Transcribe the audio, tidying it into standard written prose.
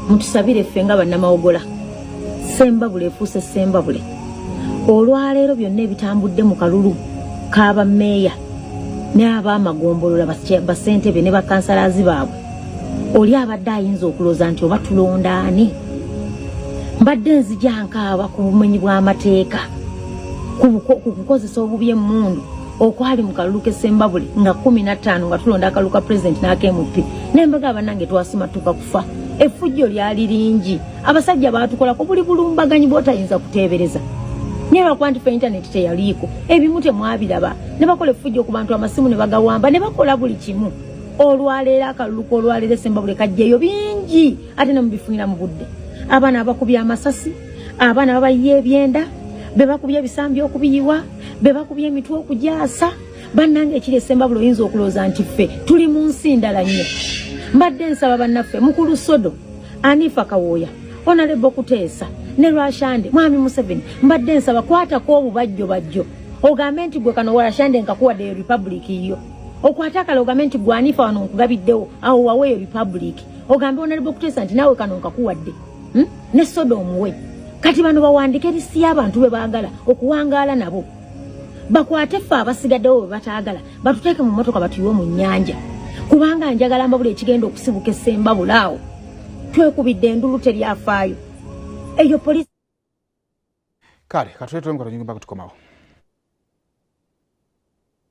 Mutusabire ffe nga bannamawogola. Sembabule efuuse Sembabule. Olwaleero byonna ebitambudde mu kalulu k'abammeeya n'ab'amagombolola, bassentebe ne bakansalazi baabwe, oli abadde ayinza okulooza nti oba tulonda ani. Mbadde nzija nkaaba ku bumenyi bw'amateeka, ku kukozesa obubi emmundu okwali mu kalulu k'e Sembabule nga 15 nga tulonda akalulu ka pulezidenti n'aka MP. Nembaga bannange, twasimattuka kufa. Effujjo lyali lingi, abasajja baatukolako buli bulumbaganyi bw'otayinza kuteebereza, naye lwakuba nti fe intaneti teyaliiko, ebimu temwabiraba. Ne bakola effujjo ku bantu, amasimu ne bagawamba, ne bakola buli kimu. Olwaleero akalulu k'olwaleero Sembabule kajjeeyo bingi, ate ne mubifunira mu budde. Abaana abakubye amasasi, abaana babayiye ebyenda, be bakubye ebisambi okubiyiwa, be bakubye emitwe okugyasa. Bannange, ekiri Esembabule oyinza okulowooza nti ffe tuli mu nsi ndala nnyo. Mbadde nsaba bannaffe, mukulu Sodo, Anifa Kawooya, Honorable Kuteesa ne Rwashande, Mwami Museveni, mbadde nsaba kwatako obubajjo bajjo, ogambe nti gwe kano Rwashande nkakuwadde eyo republic yo. Okwate akala ogambe nti gwe Anifa wano nkugabiddewo, awo waweeyo republic. Ogambe Honorable Kuteesa nti naawe kano nkakuwadde, Ne Soda omuwe. Kati bano bawandike lisi y'abantu be baagala okuwangaala nabo, bakwate ffe abasigaddewo bwe bataagala, batuteeke mu mmotoka batuyiwe mu nnyanja, kubanga njagala mbabula ekigenda okusibuka Essembabula awo. Twekubidde endulu, teryafaayo eyo polisi. Kale katulete mukatonyingi mpaka tukomawo.